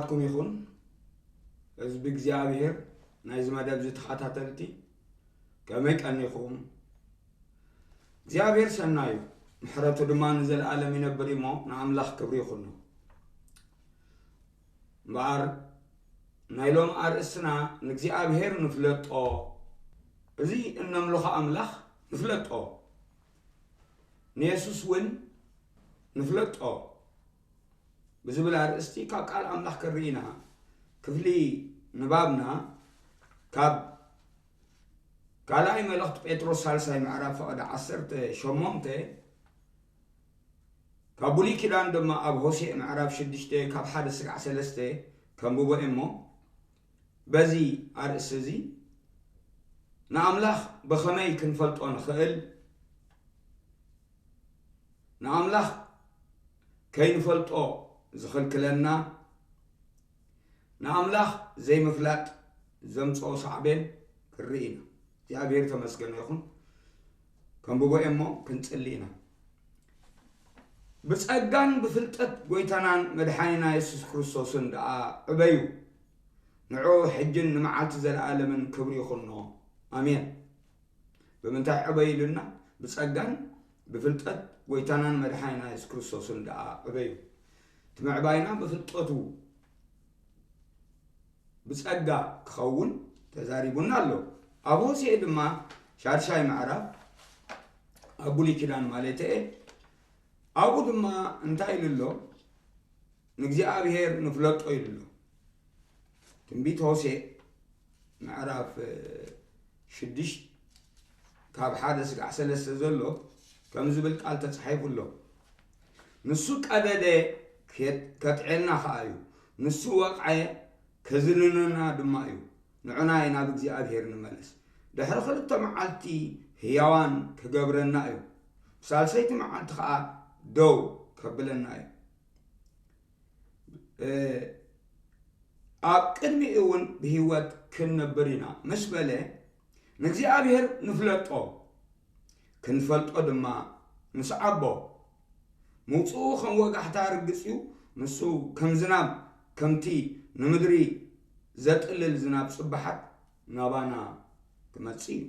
ኩም ይኹን ህዝቢ እግዚኣብሔር፣ ናይዚ መደብ እዚ ተኸታተልቲ፣ ከመይ ቀኒኹም? እግዚኣብሔር ሰናዩ፣ ምሕረቱ ድማ ንዘለኣለም ይነብር እሞ ንኣምላኽ ክብሪ ይኹኖ። እምበኣር ናይ ሎም ኣርእስትና ንእግዚኣብሔር ንፍለጦ፣ እዚ እነምልኾ ኣምላኽ ንፍለጦ፣ ንየሱስ እውን ንፍለጦ ብዝብል ኣርእስቲ ካብ ቃል ኣምላኽ ከርኢ ኢና። ክፍሊ ንባብና ካብ ካልኣይ መልእኽቲ ጴጥሮስ ሳልሳይ ምዕራፍ ፈቐደ ዓሰርተ ሸሞንተ፣ ካብ ብሉይ ኪዳን ድማ ኣብ ሆሴዕ ምዕራፍ ሽዱሽተ ካብ ሓደ ስጋዕ ሰለስተ ከንብቦ እየ እሞ፣ በዚ ኣርእስቲ እዚ ንኣምላኽ ብኸመይ ክንፈልጦ ንኽእል? ንኣምላኽ ከይንፈልጦ ዝኽልክለና፣ ንኣምላኽ ዘይምፍላጥ ዘምጽኦ ሳዕቤን ክንርኢ ኢና። እግዚኣብሔር ተመስገን ይኹን። ከንብቦ እየ እሞ ክንጽሊ ኢና። ብጸጋን ብፍልጠት ጎይታናን መድሓኒና የሱስ ክርስቶስን ደኣ ዕበዩ። ንዑ ሕጅን ንመዓልቲ ዘለኣለምን ክብሪ ይኹኖ። ኣሜን። ብምንታይ ዕበዩ ኢሉና? ብጸጋን ብፍልጠት ጎይታናን መድሓኒና የሱስ ክርስቶስን ደኣ ዕበዩ። እቲ ምዕባይና ብፍልጠቱ ብጸጋ ክኸውን ተዛሪቡና ኣሎ። ኣብ ሆሴዕ ድማ ሻድሻይ ምዕራፍ፣ ኣብ ብሉይ ኪዳን ማለት እየ፣ ኣብኡ ድማ እንታይ ኢሉ ኣሎ? ንእግዚኣብሔር ንፍለጦ ኢሉ ኣሎ። ትንቢት ሆሴዕ ምዕራፍ ሽዱሽተ ካብ ሓደ ስጋዕ ሰለስተ ዘሎ ከም ዝብል ቃል ተጻሒፉ ኣሎ። ንሱ ቀደደ፣ ከጥዕየልና ከኣ እዩ። ንሱ ወቕዐ፣ ከዝንነና ድማ እዩ። ንዑናይ ናብ እግዚኣብሔር ንመለስ። ድሕሪ ክልተ መዓልቲ ህያዋን ክገብረና እዩ። ብሳልሰይቲ መዓልቲ ከኣ ደው ከብለና እዩ። ኣብ ቅድሚኡ እውን ብህይወት ክንነብር ኢና ምስ በለ፣ ንእግዚኣብሔር ንፍለጦ፣ ክንፈልጦ ድማ ንስዓቦ። ምውፅኡ ከም ወጋሕታ ርግፅ እዩ። ንሱ ከም ዝናብ፣ ከምቲ ንምድሪ ዘጥልል ዝናብ ፅባሓት ናባና ክመፅእ እዩ።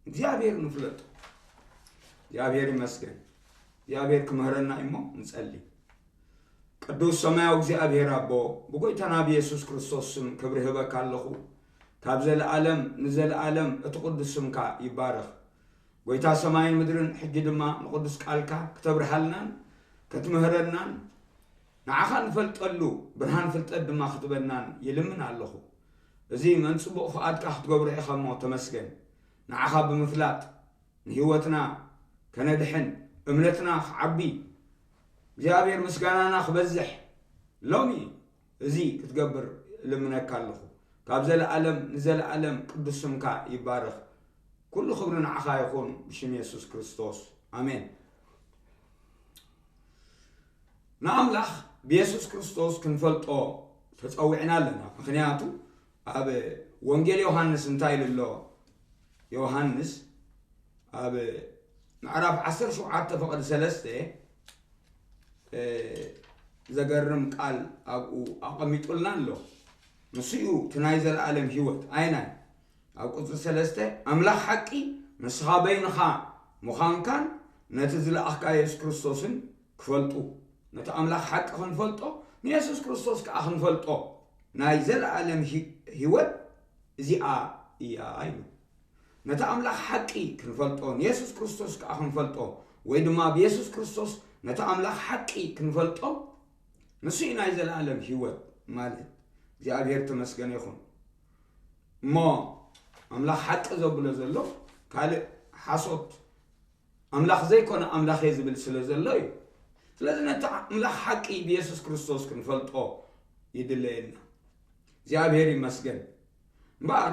እግዚኣብሔር ንፍለጦ። እግዚኣብሔር ይመስገን። እግዚኣብሔር ክምህረና እሞ ንጸሊ። ቅዱስ ሰማያዊ እግዚኣብሔር ኣቦ፣ ብጎይታና ብየሱስ ክርስቶስ ስም ክብሪ ህበካ ኣለኹ። ካብ ዘለኣለም ንዘለኣለም እቲ ቅዱስ ስምካ ይባረኽ። ጎይታ ሰማይን ምድርን፣ ሕጂ ድማ ንቅዱስ ቃልካ ክተብርሃልናን ክትምህረናን ንዓኻ ንፈልጠሉ ብርሃን ፍልጠት ድማ ክትበናን ይልምን ኣለኹ። እዚ መን ጽቡቕ ፍቓድካ ክትገብሮ ኢኻ እሞ ተመስገን። ንዓኻ ብምፍላጥ ንህይወትና ከነድሕን፣ እምነትና ክዓቢ፣ እግዚኣብሔር ምስጋናና ክበዝሕ፣ ሎሚ እዚ ክትገብር እልምነካ ኣለኹ። ካብ ዘለኣለም ንዘለኣለም ቅዱስ ስምካ ይባረኽ። ኩሉ ክብሪ ንዓኻ ይኹን፣ ብሽም የሱስ ክርስቶስ፣ ኣሜን። ንኣምላኽ ብየሱስ ክርስቶስ ክንፈልጦ ተጸዊዕና ኣለና። ምኽንያቱ ኣብ ወንጌል ዮሃንስ እንታይ ኢሉ ኣሎ? ዮሃንስ ኣብ ምዕራፍ ዓሰርተ ሸውዓተ ፍቕዲ ሰለስተ፣ እ፣ ዘገርም ቃል ኣብኡ ኣቐሚጡልና ኣሎ። ንሱ እዩ እቲ ናይ ዘለኣለም ህይወት። ኣይናይ ኣብ ቁጽሪ ሰለስተ፣ ኣምላኽ ሓቂ ንስኻ በይንኻ ምዃንካን ነቲ ዝለኣኽካ የሱስ ክርስቶስን ክፈልጡ። ነቲ ኣምላኽ ሓቂ ክንፈልጦ፣ ንየሱስ ክርስቶስ ከኣ ክንፈልጦ፣ ናይ ዘለኣለም ሂ-፣ ህይወት እዚኣ እያ ኢሉ። ነቲ ኣምላኽ ሓቂ ክንፈልጦ፣ ንየሱስ ክርስቶስ ከኣ ክንፈልጦ፣ ወይ ድማ ብየሱስ ክርስቶስ ነቲ ኣምላኽ ሓቂ ክንፈልጦ፣ ንሱ እዩ ናይ ዘለኣለም ህይወት ማለት። እግዚኣብሔር ተመስገን ይኹን። እሞ ኣምላኽ ሓቂ ዘብሎ ዘሎ ካልእ ሓሶት፣ ኣምላኽ ዘይኮነ ኣምላኽ እየ ዝብል ስለ ዘሎ እዩ። ስለዚ ነቲ ኣምላኽ ሓቂ ብየሱስ ክርስቶስ ክንፈልጦ ይድለየና። እግዚኣብሔር ይመስገን። እምበኣር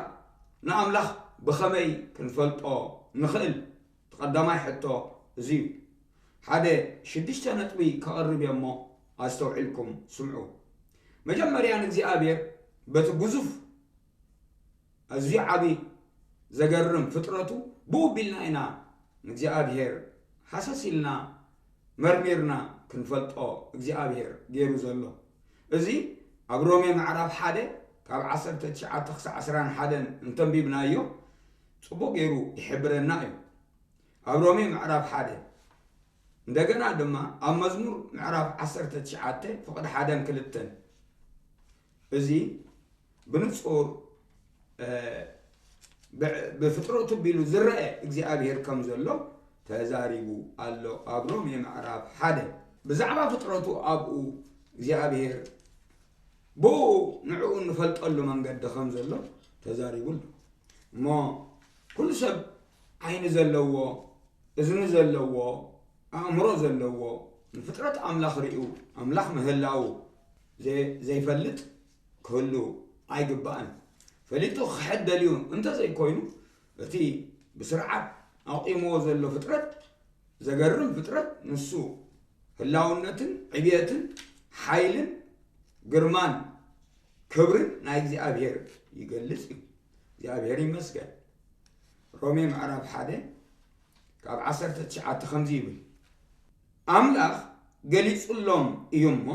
ንኣምላኽ ብኸመይ ክንፈልጦ ንኽእል? እቲ ቀዳማይ ሕቶ እዚ እዩ። ሓደ ሽዱሽተ ነጥቢ ከቕርብ እየ እሞ ኣስተውዒልኩም ስምዑ። መጀመርያ ንእግዚኣብሔር በቲ ግዙፍ ኣዝዩ ዓቢ ዘገርም ፍጥረቱ ብኡ ኣቢልና ኢና ንእግዚኣብሔር ሃሰስ ኢልና መርሚርና ክንፈልጦ እግዚኣብሔር ገይሩ ዘሎ። እዚ ኣብ ሮሜ ምዕራፍ ሓደ ካብ ዓሰርተ ትሽዓተ ክሳዕ ዕስራን ሓደን እንተንቢብናዮ ጽቡቕ ገይሩ ይሕብረና እዩ። ኣብ ሮሜ ምዕራፍ ሓደ። እንደገና ድማ ኣብ መዝሙር ምዕራፍ ዓሰርተ ትሽዓተ ፍቕዲ ሓደን ክልተን፣ እዚ ብንጹር፣ እ፣ ብ-፣ ብፍጥረቱ ቢሉ ዝረአ እግዚኣብሔር ከም ዘሎ ተዛሪቡ ኣሎ። ኣብ ሮሜ ምዕራፍ ሓደ ብዛዕባ ፍጥረቱ ኣብኡ እግዚኣብሔር ብኡ ንዕኡ እንፈልጠሉ መንገዲ ከም ዘሎ ተዛሪቡ ኣሎ። እሞ ኩሉ ሰብ ዓይኒ ዘለዎ፣ እዝኒ ዘለዎ፣ ኣእምሮ ዘለዎ፣ ንፍጥረት ኣምላኽ ርእዩ ኣምላኽ ምህላዉ ዘ-፣ ዘይፈልጥ ክህሉ ኣይግባእን። ፈሊጡ ክሕደል እዩ እንተዘይኮይኑ፣ እቲ ብስርዓት ኣቑምዎ ዘሎ ፍጥረት፣ ዘገርም ፍጥረት፣ ንሱ ህላውነትን ዕብየትን ሓይልን ግርማን ክብርን ናይ እግዚኣብሔር ይገልጽ እዩ። እግዚኣብሔር ይመስገን። ሮሜ ምዕራፍ ሓደ ካብ ዓሰርተ ትሽዓተ ከምዚ ይብል፣ ኣምላኽ ገሊጹሎም እዩ እሞ፣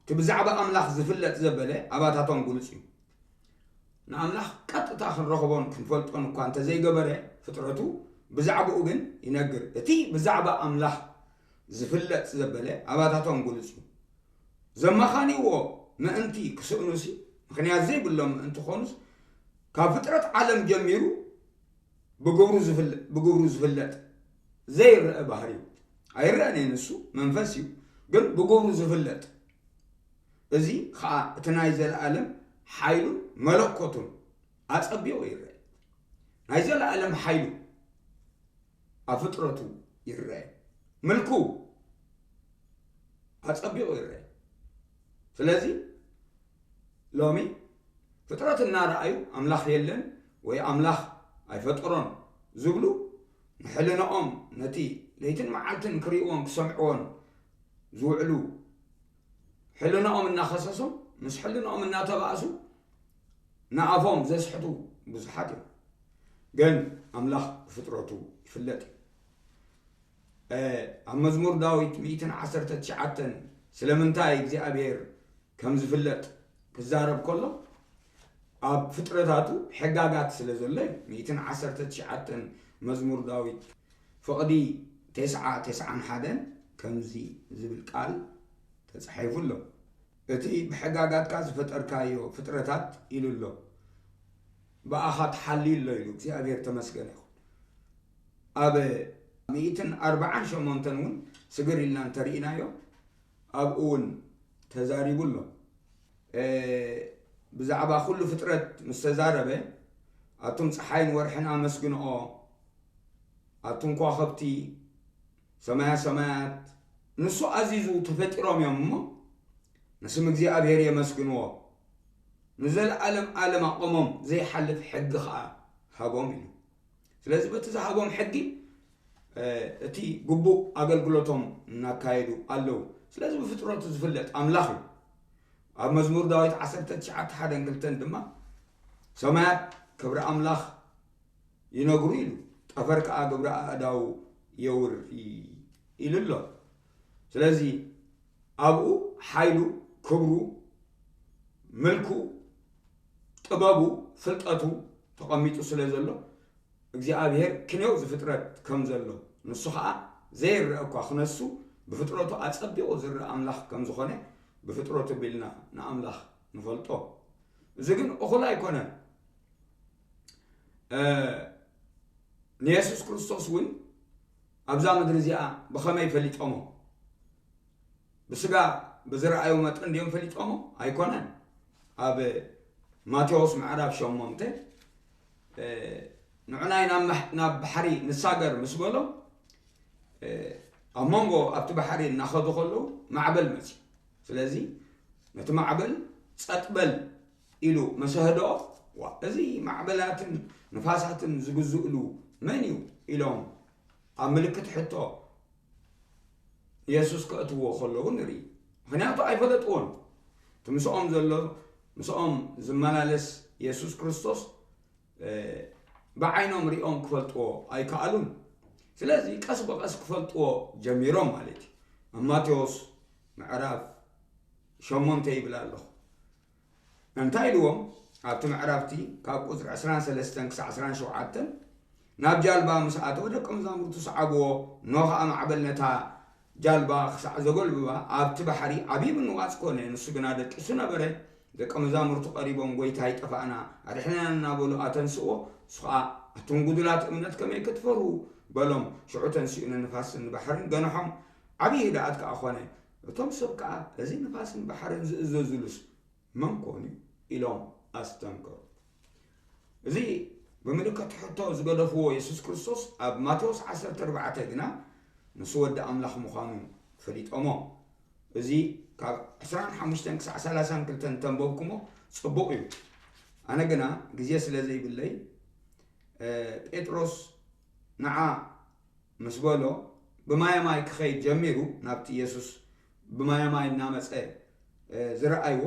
እቲ ብዛዕባ ኣምላኽ ዝፍለጥ ዘበለ ኣባታቶም ግሉጽ እዩ። ንኣምላኽ ቀጥታ ክንረኽቦን ክንፈልጦን እኳ እንተዘይገበረ፣ ፍጥረቱ ብዛዕባኡ ግን ይነግር። እቲ ብዛዕባ ኣምላኽ ዝፍለጥ ዘበለ ኣባታቶም ግሉጽ እዩ። ዘመኻንይዎ ምእንቲ ክስእኑሲ፣ ምኽንያት ዘይብሎም ምእንቲ ክኾኑስ፣ ካብ ፍጥረት ዓለም ጀሚሩ ብግብሩ ዝፍለ-፣ ብግብሩ ዝፍለጥ ዘይረአ ባህሪ እዩ። ኣይረአን እዩ፣ ንሱ መንፈስ እዩ፣ ግን ብግብሩ ዝፍለጥ። እዚ ኸኣ እቲ ናይ ዘለኣለም ሓይሉን መለኮቱን ኣጸቢቑ ይረአ። ናይ ዘለኣለም ሓይሉ ኣብ ፍጥረቱ ይረአ። ምልኩ ኣጸቢቑ ይረአ። ስለዚ ሎሚ ፍጥረት እናረኣዩ ኣምላኽ የለን ወይ ኣምላኽ ኣይፈጠሮን ዝብሉ፣ ንሕልናኦም፣ ነቲ ለይትን መዓልትን ክርእይዎን ክሰምዕዎን ዝውዕሉ፣ ሕልናኦም እናኸሰሶም፣ ምስ ሕልናኦም እናተባእሱ ንኣፎም ዘስሕቱ ብዙሓት እዮም። ግን ኣምላኽ ብፍጥረቱ ይፍለጥ እዩ። እ፣ ኣብ መዝሙር ዳዊት ሚእትን ዓሰርተ ትሽዓተን ስለምንታይ እግዚኣብሔር ከም ዝፍለጥ ክዛረብ ከሎ፣ ኣብ ፍጥረታቱ ሕጋጋት ስለ ዘሎ እዩ። ሚእትን ዓሰርተ ትሽዓተን መዝሙር ዳዊት ፍቕዲ ተስዓ፣ ተስዓን ሓደን ከምዚ ዝብል ቃል ተጻሒፉ ኣሎ። እቲ ብሕጋጋትካ ዝፈጠርካዮ ፍጥረታት ኢሉ ኣሎ። ብኣኻ ተሓልዩ ኣሎ ኢሉ እግዚኣብሔር ተመስገነ ይኹን። ኣብ ሚእትን ኣርብዓን ሸሞንተን እውን ስግር ኢልና እንተርኢናዮ፣ ኣብኡ እውን ተዛሪቡ ኣሎ። እ፣ ብዛዕባ ኩሉ ፍጥረት ምስ ተዛረበ፣ ኣቱም ጸሓይን ወርሕን ኣመስግንኦ፣ ኣቱም ከዋኽብቲ ሰማያ ሰማያት፣ ንሱ ኣዚዙ ተፈጢሮም እዮም እሞ፣ ንስም እግዚኣብሔር የመስግንዎ። ንዘለዓለም ዓለም ኣቐሞም፣ ዘይሓልፍ ሕጊ ኸኣ ሃቦም ኢሉ። ስለዚ በቲ ዝሃቦም ሕጊ፣ እ፣ እቲ ግቡእ ኣገልግሎቶም እናካየዱ ኣለዉ። ስለዚ ብፍጥረቱ ዝፍለጥ ኣምላኽ እዩ። ኣብ መዝሙር ዳዊት ዓሰርተ ትሽዓተ ሓደን ክልተን ድማ፣ ሰማያት ክብሪ ኣምላኽ ይነግሩ ኢሉ፣ ጠፈር ከኣ ግብሪ ኣእዳዉ የውሪ ኢሉ ኣሎ። ስለዚ ኣብኡ ሓይሉ፣ ክብሩ፣ ምልኩ፣ ጥበቡ፣ ፍልጠቱ ተቐሚጡ ስለ ዘሎ፣ እግዚኣብሔር ክንየው ዝፍጥረት ከም ዘሎ፣ ንሱ ኸኣ ዘይረአ እኳ ክነሱ፣ ብፍጥረቱ ኣጸቢቑ ዝረአ ኣምላኽ ከም ዝኾነ፣ ብፍጥረቱ ቢልና ንኣምላኽ ንፈልጦ። እዚ ግን እኹል ኣይኮነን። እ፣ ንየሱስ ክርስቶስ እውን ኣብዛ ምድሪ እዚኣ ብኸመይ ፈሊጦሞ? ብስጋ ብዝረኣዩ መጠን ድዮም ፈሊጦሞ? ኣይኮነን። ኣብ ማቴዎስ ምዕራፍ ሸሞንተ፣ እ፣ ንዑናይ ናብ ማሕ-፣ ናብ ባሕሪ ንሳገር ምስ በሎም፣ እ፣ ኣብ መንጎ ኣብቲ ባሕሪ እናኸዱ ከለዉ ማዕበል መጽዩ። ስለዚ ነቲ ማዕበል ጸጥ በል ኢሉ መሰህድኦ፣ ዋ፣ እዚ ማዕበላትን ንፋሳትን ዝግዝእሉ መን እዩ? ኢሎም ኣብ ምልክት ሕቶ የሱስ ከእትዎ ከለዉ ንርኢ። ምኽንያቱ ኣይፈለጥዎን። እቲ ምስኦም ዘሎ፣ ምስኦም ዝመላለስ የሱስ ክርስቶስ፣ እ፣ ብዓይኖም ሪኦም ክፈልጥዎ ኣይከኣሉን። ስለዚ ቀስ ብቐስ ክፈልጥዎ ጀሚሮም ማለት እዩ። ኣብ ማቴዎስ ምዕራፍ ሸሞንተ ይብል ኣለኹ። እንታይ ኢልዎም? ኣብቲ ምዕራፍቲ ካብ ቁፅሪ ዕስራን ሰለስተን ክሳዕ ዕስራን ሸውዓተን፣ ናብ ጃልባ ምስ ኣተወ ደቀ መዛሙርቱ ሰዓብዎ። ኖህ ኸዓ ማዕበል ነታ ጃልባ ክሳዕ ዘጎልብባ ኣብቲ ባሕሪ ዓብዪ ምንዋጽ ኮነ። ንሱ ግና ደቂሱ ነበረ። ደቀ መዛሙርቱ ቀሪቦም፣ "ጐይታይ፣ ጠፋእና፣ ኣድሕነና" እናበሉ ኣተንስእዎ። ንሱ ኸኣ፣ "ኣቱም ጉዱላት እምነት፣ ከመይ ክትፈርሁ?" በሎም። ሽዑ ተንሲኡ ንንፋስን ንባሕርን ገንሖም፣ ዓብዪ ህድኣት ከኣ ኾነ። እቶም ሰብ ከኣ፣ "እዚ ንፋስን ባሕርን ዝእዘዙሉስ መን ኮን እዩ?" ኢሎም ኣስተንከሩ። እዚ ብምልክት ሕቶ ዝገደፍዎ የሱስ ክርስቶስ ኣብ ማቴዎስ ዓሰርተ ኣርባዕተ ግና ንሱ ወዲ ኣምላኽ ምዃኑ ፈሊጦሞ። እዚ ካብ ዕስራን ሓሙሽተን ክሳዕ ሰላሳን ክልተን እንተንበብኩሞ ጽቡቕ እዩ። ኣነ ግና ግዜ ስለ ዘይብለይ፣ እ፣ ጴጥሮስ ንዓ ምስ በሎ፣ ብማየ ማይ ክኸይድ ጀሚሩ፣ ናብቲ የሱስ ብማየ ማይ እናመጸ፣ እ፣ ዝረኣይዎ፣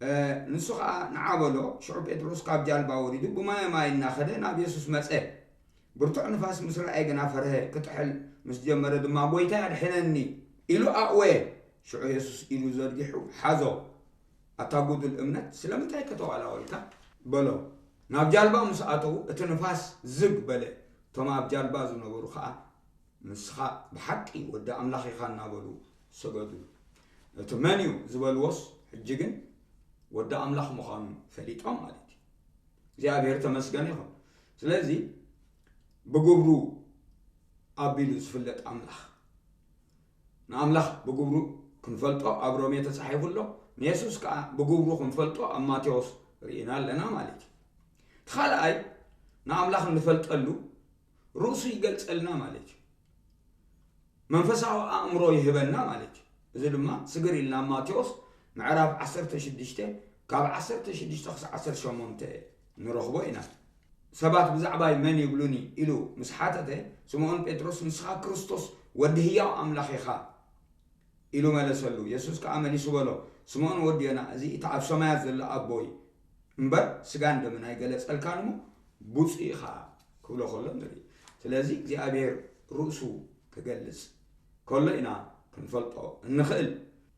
እ፣ ንሱ ኸኣ ንዓ በሎ። ሽዑ ጴጥሮስ ካብ ጃልባ ወሪዱ ብማየ ማይ እናኸደ ናብ የሱስ መጸ። ብርቱዕ ንፋስ ምስ ረኣየ ግና ፈርሀ። ክጥሕል ምስ ጀመረ ድማ፣ "ጐይታይ፣ ኣድሕነኒ" ኢሉ ኣእወየ። ሽዑ የሱስ ኢዱ ዘርጊሑ ሓዞ። "ኣታ ጉዱል እምነት፣ ስለምንታይ ከተዋላወልካ?" በሎ። ናብ ጃልባ ምስ ኣተዉ፣ እቲ ንፋስ ዝግ በለ። እቶም ኣብ ጃልባ ዝነበሩ ኸኣ፣ "ንስኻ ብሓቂ ወዲ ኣምላኽ ኢኻ" እናበሉ ሰገዱሉ። እቲ መን እዩ ዝበልዎስ፣ ሕጂ ግን ወዲ ኣምላኽ ምዃኑ ፈሊጦም ማለት እዩ። እግዚኣብሔር ተመስገን ይኹን። ስለዚ ብግብሩ ኣቢሉ ዝፍለጥ ኣምላኽ፣ ንኣምላኽ ብግብሩ ክንፈልጦ ኣብ ሮሜ ተጻሒፉ ኣሎ። ንየሱስ ከኣ ብግብሩ ክንፈልጦ ኣብ ማቴዎስ ርኢና ኣለና ማለት እዩ። እቲ ካልኣይ፣ ንኣምላኽ እንፈልጠሉ ርእሱ ይገልጸልና ማለት እዩ። መንፈሳዊ ኣእምሮ ይህበና ማለት እዩ። እዚ ድማ ስግር ኢልና ኣብ ማቴዎስ ምዕራፍ ዓሰርተ ሽዱሽተ ካብ ዓሰርተ ሽዱሽተ ክሳዕ ዓሰርተ ሸሞንተ ንረኽቦ ኢና። ሰባት ብዛዕባይ መን ይብሉኒ ኢሉ ምስ ሓተተ፣ ስምዖን ጴጥሮስ፣ "ንስኻ ክርስቶስ ወዲ ህያው ኣምላኽ ኢኻ" ኢሉ መለሰሉ። የሱስ ከኣ መሊሱ በሎ፣ "ስምዖን ወዲ ዮና፣ እዚ እቲ ኣብ ሰማያት ዘሎ ኣቦይ እምበር ስጋን ደምን ኣይገለጸልካን እሞ ብፁዕ ኢኻ" ክብሎ ከሎ ንርኢ። ስለዚ እግዚኣብሔር ርእሱ ክገልጽ ከሎ ኢና ክንፈልጦ እንኽእል።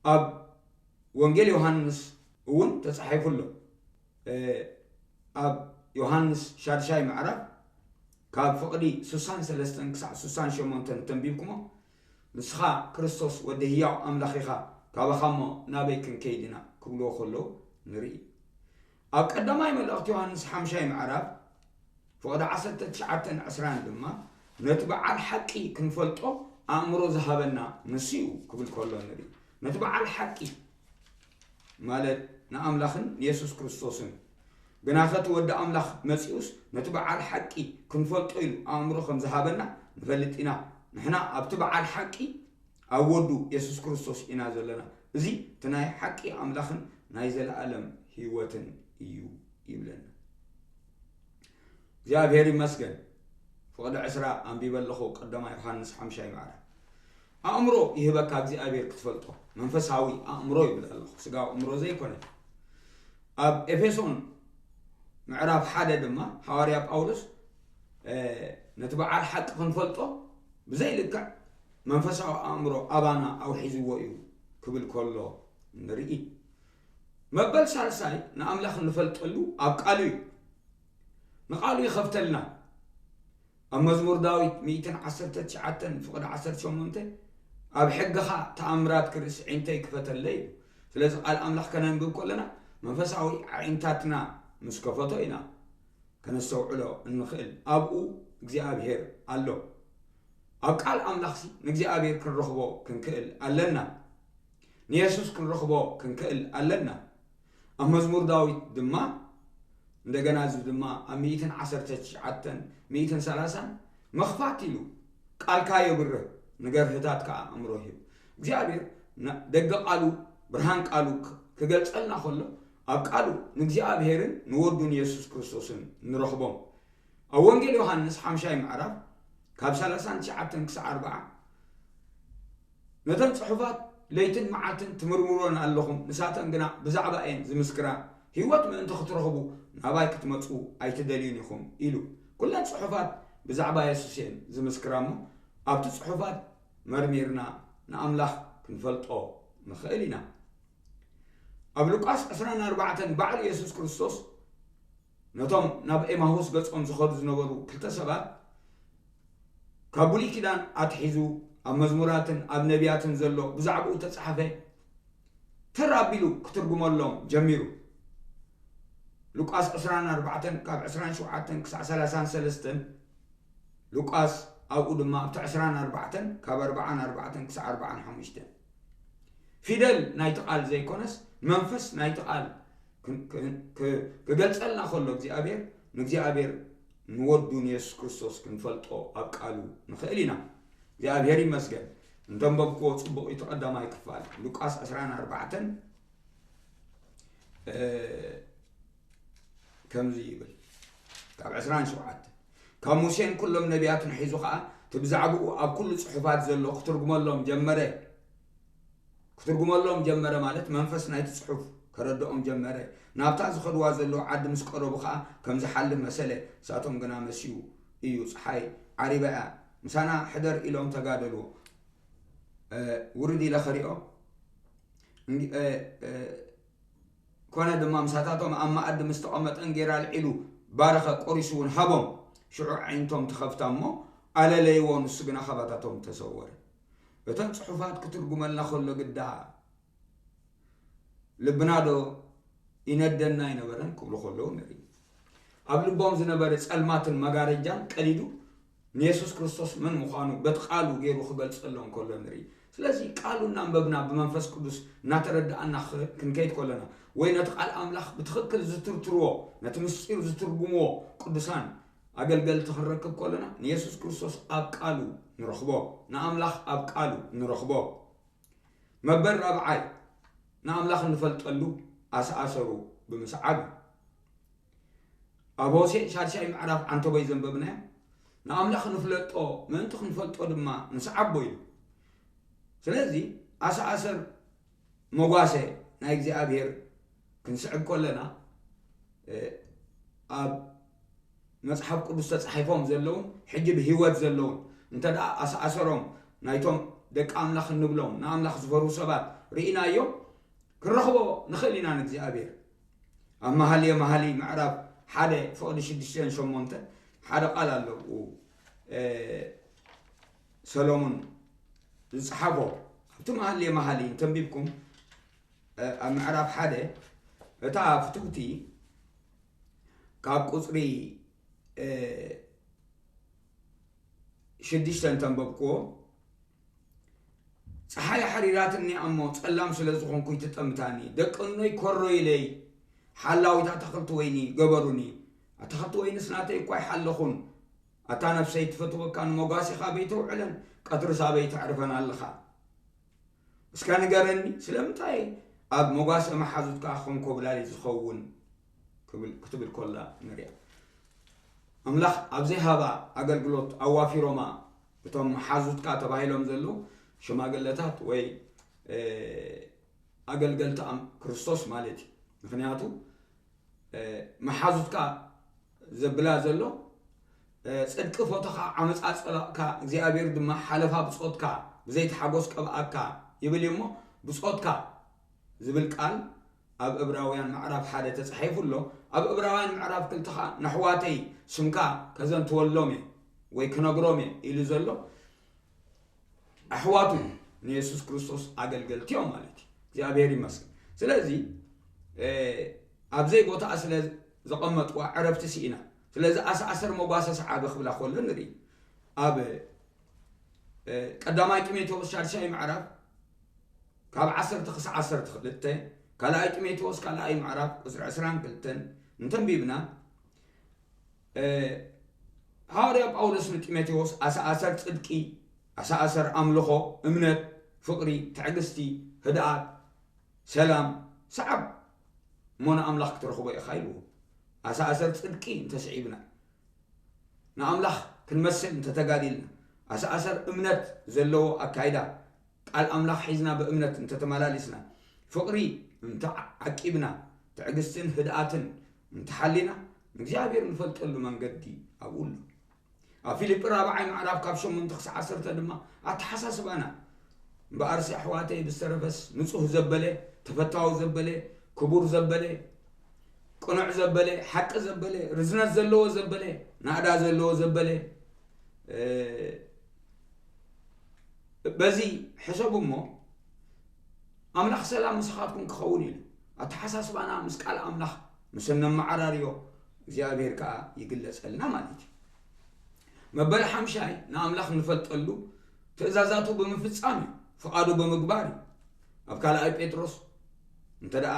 ኣብ ወንጌል ዮሃንስ እውን ተጻሒፉ ኣሎ። እ፣ ኣብ ዮሃንስ ሻድሻይ ምዕራፍ ካብ ፍቕዲ ስሳን ሰለስተን ክሳዕ ስሳን ሸሞንተን ተንቢብኩሞ፣ "ንስኻ ክርስቶስ ወዲ ህያው ኣምላኽ ኢኻ፣ ካባኻ እሞ ናበይ ክንከይድ ኢና?" ክብልዎ ከለዉ ንርኢ። ኣብ ቀዳማይ መልእኽቲ ዮሃንስ ሓምሻይ ምዕራፍ ፍቕዲ ዓሰርተ ትሽዓተን ዕስራን ድማ፣ "ነቲ በዓል ሓቂ ክንፈልጦ ኣእምሮ ዝሃበና ንሱ እዩ" ክብል ከሎ ንርኢ። ነቲ በዓል ሓቂ ማለት ንኣምላኽን ንየሱስ ክርስቶስን። ግናኸ እቲ ወዲ ኣምላኽ መጺኡስ ነቲ በዓል ሓቂ ክንፈልጦ ኢሉ ኣእምሮ ከም ዝሃበና ንፈልጥ ኢና። ንሕና ኣብቲ በዓል ሓቂ፣ ኣብ ወዱ የሱስ ክርስቶስ ኢና ዘለና። እዚ እቲ ናይ ሓቂ ኣምላኽን ናይ ዘለኣለም ህይወትን እዩ ይብለና። እግዚኣብሔር ይመስገን። ፍቕዲ ዕስራ ኣንቢበ ኣለኹ፣ ቀዳማይ ዮሃንስ ሓምሻይ ምዕራፍ። ኣእምሮ ይህበካ እግዚኣብሔር ክትፈልጦ፣ መንፈሳዊ ኣእምሮ ይብል ኣለኹ፣ ስጋዊ ኣእምሮ ዘይኮነ። ኣብ ኤፌሶን ምዕራፍ ሓደ ድማ ሃዋርያ ጳውሎስ፣ እ፣ ነቲ በዓል ሓቂ ክንፈልጦ ብዘይልክዕ መንፈሳዊ ኣእምሮ ኣባና ኣውሒዝዎ እዩ ክብል ከሎ ንርኢ። መበል ሳልሳይ ንኣምላኽ እንፈልጠሉ ኣብ ቃሉ እዩ። ንቃሉ ይኸፍተልና። ኣብ መዝሙር ዳዊት ሚእትን ዓሰርተ ትሽዓተን ፍቕዲ ዓሰርተ ሸሞንተ፣ "ኣብ ሕግኻ ተኣምራት ክርእስ ኣዒንተይ ክፈተለይ" እዩ። ስለዚ ቃል ኣምላኽ ከነንብብ ከለና መንፈሳዊ ኣዒንታትና ምስ ከፈቶ ኢና ከነስተውዕሎ እንኽእል። ኣብኡ እግዚኣብሔር ኣሎ። ኣብ ቃል ኣምላኽሲ ንእግዚኣብሔር ክንረኽቦ ክንክእል ኣለና። ንየሱስ ክንረኽቦ ክንክእል ኣለና። ኣብ መዝሙር ዳዊት ድማ፣ እንደገና እዚ ድማ ኣብ ሚእትን ዓሰርተ ትሽዓተን ሚእትን ሰላሳን፣ "መኽፋት ኢሉ ቃልካ የብርህ፣ ንገርህታት ከኣ ኣእምሮ ሂብ።" እግዚኣብሔር ና-፣ ደገ ቃሉ፣ ብርሃን ቃሉ ክ-፣ ክገልጸልና ከሎ፣ ኣብ ቃሉ ንእግዚኣብሔርን ንወዱን የሱስ ክርስቶስን ንረኽቦም። ኣብ ወንጌል ዮሃንስ ሓምሻይ ምዕራፍ ካብ ሰላሳን ትሽዓተን ክሳዕ ኣርብዓ፣ "ነተን ጽሑፋት ለይትን መዓልትን ትምርምሮን ኣለኹም፣ ንሳተን ግና ብዛዕባ እየን ዝምስክራ፣ ህይወት ምእንቲ ክትረኽቡ ናባይ ክትመጹ ኣይትደልዩን ኢኹም" ኢሉ። ኩለን ጽሑፋት ብዛዕባ የሱስ እየን ዝምስክራ እሞ፣ ኣብቲ ጽሑፋት መርሚርና ንኣምላኽ ክንፈልጦ ንኽእል ኢና። ኣብ ሉቃስ ዕስራን ኣርባዕተን ባዕሉ የሱስ ክርስቶስ ነቶም ናብ ኤማሁስ ገጾም ዝኸዱ ዝነበሩ ክልተ ሰባት ካብ ብሉይ ኪዳን ኣትሒዙ ኣብ መዝሙራትን ኣብ ነቢያትን ዘሎ ብዛዕባኡ ተጻሕፈ ተር ኣቢሉ ክትርጉመሎም ጀሚሩ። ሉቃስ ዕስራን ኣርባዕተን ካብ ዕስራን ሸውዓተን ክሳዕ ሰላሳን ሰለስተን፣ ሉቃስ ኣብኡ ድማ ኣብቲ ዕስራን ኣርባዕተን ካብ ኣርባዓን ኣርባዕተን ክሳዕ ኣርባዓን ሓሙሽተን። ፊደል ናይቲ ቃል ዘይኮነስ መንፈስ ናይቲ ቃል ክገልጸልና ከሎ እግዚኣብሔር ንእግዚኣብሔር ንወዱ ንየሱስ ክርስቶስ ክንፈልጦ ኣብ ቃሉ ንኽእል ኢና። እግዚኣብሔር ይመስገን። እንተንበብክዎ ጽቡቕ እዩ። እቲ ቀዳማይ ክፋል ሉቃስ ዕስራን ኣርባዕተን ከምዚ ይብል። ካብ ዕስራን ሸውዓተን ካብ ሙሴን ኩሎም ነቢያትን ሒዙ ኸዓ እቲ ብዛዕባኡ ኣብ ኩሉ ጽሑፋት ዘሎ ክትርጉመሎም ጀመረ። ክትርጉመሎም ጀመረ ማለት መንፈስ ናይቲ ጽሑፍ ከረድኦም ጀመረ። ናብታ ዝኸድዋ ዘለዉ ዓዲ ምስ ቀረቡ ኸዓ ከም ዝሓልፍ መሰለ። ንሳቶም ግና መሲዩ እዩ፣ ጸሓይ ዓሪባ እያ፣ ምሳና ሕደር ኢሎም ተጋደልዎ። ውርድ ኢለ ኸሪኦ። ኮነ ድማ ምሳታቶም ኣብ መኣዲ ምስ ተቐመጠ እንጌራ ኣልዒሉ ባረኸ፣ ቆሪሱ እውን ሃቦም። ሽዑ ኣዒንቶም ተኸፍታ እሞ ኣለለይዎ፣ ንሱ ግና ካባታቶም ተሰወረ። እተን ጽሑፋት ክትርጉመልና ከሎ ግዳ ልብና ዶ ይነደና ኣይነበረን ክብሉ ከለዉ ንርኢ። ኣብ ልቦም ዝነበረ ጸልማትን መጋረጃን ቀዲዱ ንየሱስ ክርስቶስ መን ምዃኑ በቲ ቃሉ ገይሩ ክገልጸሎም ከሎ ንርኢ። ስለዚ ቃሉ እናንበብና ብመንፈስ ቅዱስ እናተረዳእና ክንከይድ ከለና ወይ ነቲ ቃል ኣምላኽ ብትኽክል ዝትርትርዎ ነቲ ምስጢር ዝትርጉምዎ ቅዱሳን ኣገልገልቲ ክንረክብ ከለና ንየሱስ ክርስቶስ ኣብ ቃሉ ንረኽቦ፣ ንኣምላኽ ኣብ ቃሉ ንረኽቦ። መበል ራብዓይ ንኣምላኽ እንፈልጠሉ ኣሰኣሰሩ ብምስዓብ እዩ። ኣብ ሆሴዕ ሻድሻይ ምዕራፍ ዓንተቦይ ዘንበብናዮ ንኣምላኽ ንፍለጦ ምእንቲ ክንፈልጦ ድማ ንስዓቦ እዩ። ስለዚ ኣሰኣሰር መጓሰ ናይ እግዚኣብሔር ክንስዕብ ከለና ኣብ መጽሓፍ ቅዱስ ተጻሒፎም ዘለውን ሕጂ ብህይወት ዘለውን እንተ ደኣ ኣሰኣሰሮም ናይቶም ደቂ ኣምላኽ እንብሎም ንኣምላኽ ዝፈርሁ ሰባት ርኢናዮም ክንረኽቦ ንኽእል ኢና ንእግዚኣብሔር። ኣብ መሃልየ መሃሊ ምዕራፍ ሓደ ፍቕዲ ሽዱሽተን ሸሞንተን ሓደ ቃል ኣሎ ብኡ ሰሎሞን ዝጸሓፎ ኣብቲ መሃልየ መሃሊ እንተንቢብኩም ኣብ ምዕራፍ ሓደ እታ ፍትውቲ ካብ ቁጽሪ ሽዱሽተ እንተንበብክዎ፣ ጸሓይ ሓሪራትኒ እሞ ጸላም ስለ ዝኾንኩ ይትጠምታኒ፣ ደቂ እኖይ ኮሮ ኢለይ ሓላዊት ኣታኽልቲ ወይኒ ገበሩኒ። ኣታኽልቲ ወይንስ ናተይ እኳ ይሓለኹን፣ ኣታ ነፍሰይ ትፈትወካ ንመጓሲኻ ኣበይ ተውዕለን፣ ቀትርስ ኣበይ ተዕርፈን ኣለኻ? እስከ ንገረኒ፣ ስለምንታይ ኣብ መጓሰ መሓዙትካ ከም ኮብላሊ ዝኸውን ክትብል ኮላ ንሪኣ። ኣምላኽ ኣብ ዘይሃባ ኣገልግሎት ኣዋፊሮማ እቶም መሓዙትካ ተባሂሎም ዘለዉ ሽማግለታት ወይ ኣገልገልቲ ክርስቶስ ማለት እዩ። ምኽንያቱ መሓዙትካ ዘብላ ዘሎ ጽድቂ ፎቶኻ ዓመፃ ጸላቕካ እግዚኣብሔር ድማ ሓለፋ ብጾትካ ብዘይተሓጎስ ቀብኣካ ይብል እዩ እሞ ብጾትካ ዝብል ቃል ኣብ እብራውያን ምዕራፍ ሓደ ተጻሒፉ ኣሎ። ኣብ እብራውያን ምዕራፍ ክልተ ኸዓ ነሕዋተይ ስምካ ከዘንትወሎም እየ ወይ ክነግሮም እየ ኢሉ ዘሎ ኣሕዋቱ ንየሱስ ክርስቶስ ኣገልገልቲ እዮም ማለት እዩ። እግዚኣብሔር ይመስገን። ስለዚ ኣብ ዘይቦታኣ ስለ ዘቐመጥዋ ዕረፍቲ ስኢና። ስለዚ ኣሰኣሰር መጓሰ ሰዓቢ ክብላ ከሎ ንርኢ። ኣብ ቀዳማይ ጢሞቴዎስ ሻድሻይ ምዕራፍ ካብ ዓሰርተ ክሳዕ ዓሰርተ ክልተ፣ ካልኣይ ጢሞቴዎስ ካልኣይ ምዕራፍ ቁፅሪ ዕስራን ክልተን እንተንቢብና ሃዋርያ ጳውሎስ ንጢሞቴዎስ ኣሰኣሰር ጽድቂ፣ ኣሰኣሰር ኣምልኾ፣ እምነት፣ ፍቕሪ፣ ትዕግስቲ፣ ህድኣት፣ ሰላም ሰዓብ እሞ ንኣምላኽ ክትረኽቦ ኢኻ ኢልዎ። ኣሰኣሰር ጽድቂ እንተስዒብና፣ ንኣምላኽ ክንመስል እንተተጋዲልና፣ ኣሰኣሰር እምነት ዘለዎ ኣካይዳ ቃል ኣምላኽ ሒዝና ብእምነት እንተተመላሊስና፣ ፍቕሪ እንተዓቂብና፣ ትዕግስትን ህድኣትን እንተሓሊና፣ ንእግዚኣብሔር ንፈልጠሉ መንገዲ ኣብኡ ኣሎ። ኣብ ፊልጲ ራብዓይ ምዕራፍ ካብ ሸሞንተ ክሳዕ ዓሰርተ ድማ ኣተሓሳስባና እምበኣርሲ ኣሕዋተይ ብዝተረፈስ ንጹህ ዘበለ፣ ተፈታዊ ዘበለ፣ ክቡር ዘበለ፣ ቅኑዕ ዘበለ፣ ሓቂ ዘበለ፣ ርዝነት ዘለዎ ዘበለ፣ ናእዳ ዘለዎ ዘበለ፣ እ፣ በዚ ሕሰቡ እሞ፣ ኣምላኽ ሰላም ምሳኻትኩም ክኸውን ኢሉ። ኣተሓሳስባና ምስ ቃል ኣምላኽ ምስ እነመዓራርዮ፣ እግዚኣብሔር ከኣ ይግለጸልና ማለት እዩ። መበል ሓምሻይ ንኣምላኽ ንፈልጠሉ ትእዛዛቱ ብምፍጻም እዩ፣ ፍቓዱ ብምግባር እዩ። ኣብ ካልኣይ ጴጥሮስ እንተ ደኣ፣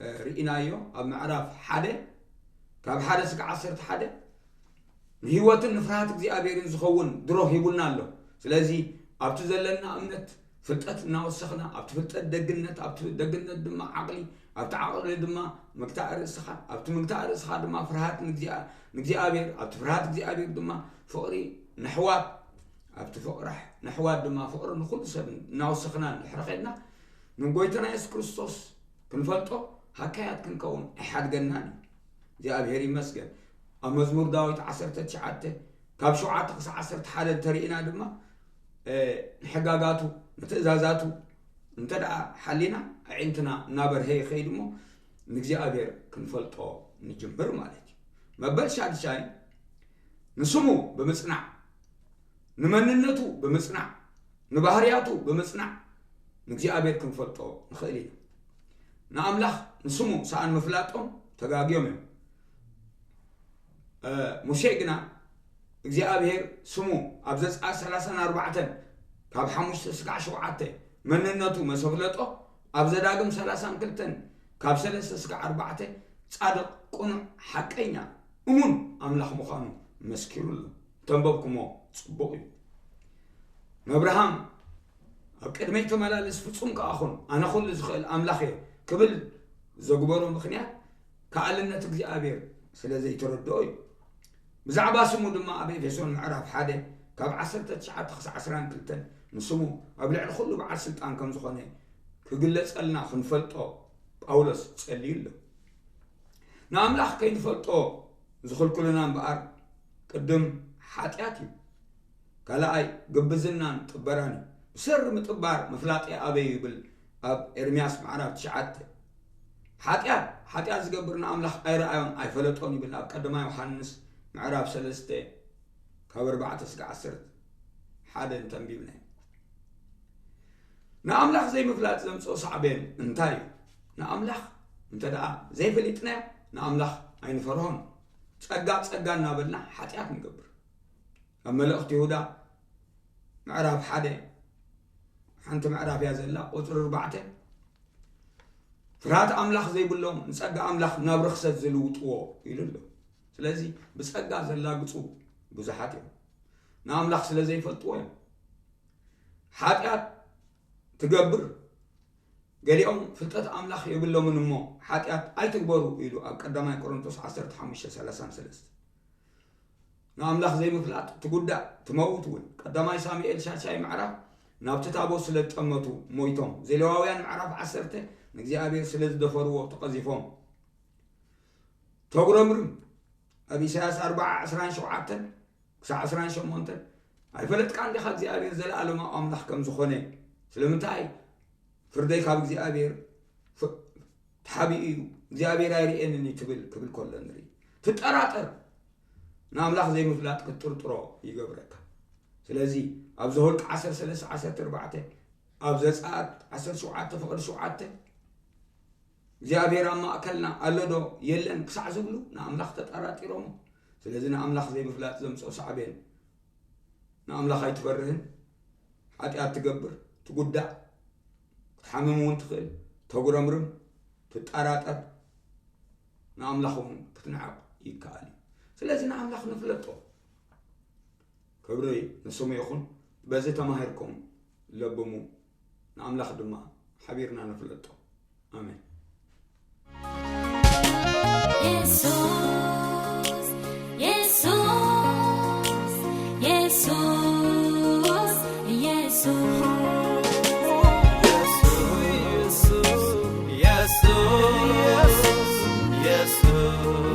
እ፣ ርኢናዮ፣ ኣብ ምዕራፍ ሓደ፣ ካብ ሓደ ስጋዕ ዓሰርተ ሓደ፣ ንህይወትን ንፍርሃት እግዚኣብሔርን ዝኸውን ድሮ ሂቡና ኣሎ። ስለዚ ኣብቲ ዘለና እምነት ፍልጠት እናወሰኽና፣ ኣብቲ ፍልጠት ደግነት፣ ኣብቲ ደግነት ድማ ዓቕሊ፣ ኣብቲ ዓቕሊ ድማ ምግታእ ርእስኻ፣ ኣብቲ ምግታእ ርእስኻ ድማ ፍርሃት ንግዚኣ-፣ ንእግዚኣብሔር፣ ኣብቲ ፍርሃት እግዚኣብሔር ድማ ፍቕሪ ንሕዋት፣ ኣብቲ ፍቕሪ ንሕዋት ድማ ፍቕሪ ንኹሉ ሰብ እናወሰኽና እንድሕር ኸድና፣ ንጎይታና የሱስ ክርስቶስ ክንፈልጦ ሃካያት ክንከውን ኣይሓድገናን እዩ። እግዚኣብሔር ይመስገን። ኣብ መዝሙር ዳዊት ዓሰርተ ትሽዓተ ካብ ሸውዓተ ክሳዕ ዓሰርተ ሓደ እንተርኢና ድማ፣ እ፣ ንሕጋጋቱ፣ ንትእዛዛቱ እንተ ደኣ ሓሊና፣ ኣዒንትና እናበርሀ ይኸይድ እሞ፣ ንእግዚኣብሔር ክንፈልጦ ንጅምር ማለት እዩ። መበል ሻድሻይ፣ ንስሙ ብምጽናዕ፣ ንመንነቱ ብምጽናዕ፣ ንባህርያቱ ብምጽናዕ፣ ንእግዚኣብሔር ክንፈልጦ ንኽእል ኢና። ንኣምላኽ ንስሙ ሰኣን ምፍላጦም ተጋግዮም እዮም። እ፣ ሙሴ ግና እግዚኣብሔር ስሙ ኣብ ዘጸኣት ሰላሳን ኣርባዕተን ካብ ሓሙሽተ ስጋዕ ሸውዓተ መንነቱ መሰ ፍለጦ፣ ኣብ ዘዳግም ሰላሳን ክልተን ካብ ሰለስተ ስጋዕ ኣርባዕተ ጻድቕ፣ ቅኑዕ፣ ሓቀኛ፣ እሙን ኣምላኽ ምዃኑ መስኪሩሉ። እንተንበብኩሞ ጽቡቕ እዩ። ነብርሃም ኣብ ቅድመይ ተመላለስ፣ ፍጹም ከኣ ኩን፣ ኣነ ኩሉ ዝኽእል ኣምላኽ እየ ክብል ዘግበሮ ምኽንያት፣ ከኣልነት እግዚኣብሔር ስለ ዘይተረድኦ እዩ። ብዛዕባ ስሙ ድማ ኣብ ኤፌሶን ምዕራፍ ሓደ ካብ ዓሰርተ ትሽዓተ ክሳዕ ዕስራን ክልተን ንስሙ ኣብ ልዕሊ ኩሉ በዓል ስልጣን ከም ዝኾነ ክግለጸልና ክንፈልጦ ጳውሎስ ጸልዩ ኣሎ። ንኣምላኽ ከይንፈልጦ ዝኽልክሉና እምበኣር፣ ቅድም ሓጢኣት እዩ። ካልኣይ ግብዝናን ጥበራን እዩ። ብሰሪ ምጥባር ምፍላጥ ኣበይ ይብል ኣብ ኤርምያስ ምዕራፍ ትሽዓተ። ሓጢኣት፣ ሓጢኣት ዝገብር ንኣምላኽ ኣይረኣዮን ኣይፈለጦን ይብል ኣብ ቀዳማይ ዮሃንስ ምዕራፍ ሰለስተ ካብ ኣርባዕተ እስከ ዓሰርተ ሓደ እንተንቢብናዮ። ንኣምላኽ ዘይምፍላጥ ዘምጽኦ ሳዕቤን እንታይ እዩ? ንኣምላኽ እንተ ደኣ ዘይፈሊጥናዮ፣ ንኣምላኽ ኣይንፈርሆን። ጸጋ ጸጋ እናበልና ሓጢኣት ንገብር። ኣብ መልእኽቲ ይሁዳ ምዕራፍ ሓደ፣ ሓንቲ ምዕራፍ እያ ዘላ፣ ቁጽሪ ኣርባዕተ፣ "ፍርሃት ኣምላኽ ዘይብሎም ንጸጋ ኣምላኽ ናብ ርኽሰት ዝልውጥዎ" ኢሉ ኣሎ። ስለዚ ብጸጋ ዘላግጹ ብዙሓት እዮም። ንኣምላኽ ስለ ዘይፈልጥዎ እዮም። ሓጢኣት ትገብር፣ ገሊኦም ፍልጠት ኣምላኽ የብሎምን እሞ ሓጢኣት ኣይትግበሩ ኢሉ ኣብ ቀዳማይ ቆሮንቶስ ዓሰርተ ሓሙሽተ ሰላሳን ሰለስተ። ንኣምላኽ ዘይምፍላጥ ትጉዳእ፣ ትመውት እውን። ቀዳማይ ሳሙኤል ሻድሻይ ምዕራፍ፣ ናብቲ ታቦት ስለ ዝጠመቱ ሞይቶም። ዘሌዋውያን ምዕራፍ ዓሰርተ፣ ንእግዚኣብሔር ስለ ዝደፈርዎ ተቐዚፎም። ተጉረምርም፣ ኣብ ኢሳያስ ኣርባዓ ዕስራን ሸውዓተን ክሳዕ ዕስራን ሸሞንተን፣ "ኣይፈለጥካን ዲኻ እግዚኣብሔር ዘለኣለማዊ ኣምላኽ ከም ዝኾነ? ስለምንታይ ፍርደይ ካብ እግዚኣብሔር ፍ-፣ ተሓቢኡ እዩ፣ እግዚኣብሔር ኣይርእየንን እዩ ትብል?" ክብል ከሎ ንርኢ። ትጠራጠር፣ ንኣምላኽ ዘይምፍላጥ ክትጥርጥሮ ይገብረካ። ስለዚ ኣብ ዘኍልቍ ዓሰርተ ሰለስተ ዓሰርተ ኣርባዕተ፣ ኣብ ዘጸኣት ዓሰርተ ሸውዓተ ፍቕዲ ሸውዓተ፣ እግዚኣብሔር ኣብ ማእከልና ኣሎ ዶ የለን ክሳዕ ዝብሉ ንኣምላኽ ተጠራጢሮሞ። ስለዚ ንኣምላኽ ዘይምፍላጥ ዘምጽኦ ሳዕቤን፣ ንኣምላኽ ኣይትፈርህን፣ ሓጢኣት ትገብር፣ ትጉዳእ፣ ክትሓምም እውን ትኽእል፣ ተጉረምርም፣ ትጠራጠር፣ ንኣምላኽ እውን ክትንዕቕ ይከኣል እዩ። ስለዚ ንኣምላኽ ንፍለጦ። ክብሪ ንስሙ ይኹን። በዚ ተማሂርኩም ለብሙ፣ ንኣምላኽ ድማ ሓቢርና ንፍለጦ። ኣሜን። የሱስ፣ የሱስ፣ የሱስ፣ የሱስ።